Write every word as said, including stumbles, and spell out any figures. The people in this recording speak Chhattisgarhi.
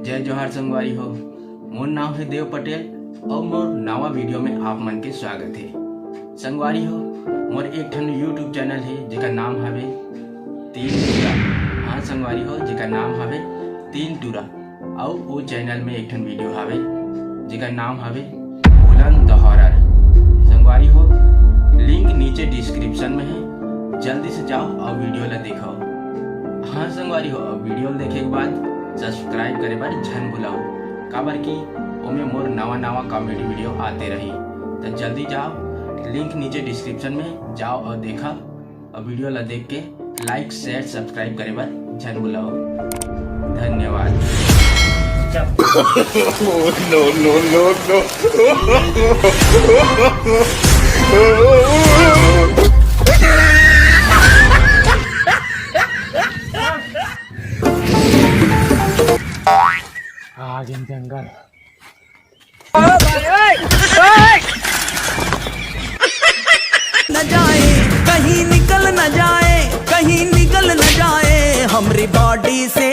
जय जोहार संगवारी हो, मोर नाम हे देव पटेल अउ मोर नवा वीडियो में आप मन के स्वागत हे। संगवारी हो, मोर एक ठन YouTube चैनल हे जेकर नाम हवे तीन टूरा। हाँ संगवारी हो, जेकर नाम हवे तीन टूरा। अउ ओ चैनल में एक ठन वीडियो हवे जेकर नाम हवे बुलंद हॉरर। संगवारी हो, लिंक नीचे डिस्क्रिप्शन में हे, जल्दी से जाओ अउ वीडियो ला देखो। हाँ संगवारी हो, अब वीडियो देखे के बाद सब्सक्राइब करे बर झन भुलाओ, काबर कि ओमे मोर नवा नवा कॉमेडी वीडियो आते रही। तो जल्दी जाओ, लिंक नीचे डिस्क्रिप्शन में जाओ अउ देखा, अउ वीडियो ला देख के लाइक, शेयर, सब्सक्राइब करे बर झन भुलाओ। धन्यवाद। No, no, no, no. आ गए जंगल। न जाए, कहीं निकल न जाए, कहीं निकल न जाए हमरी बॉडी से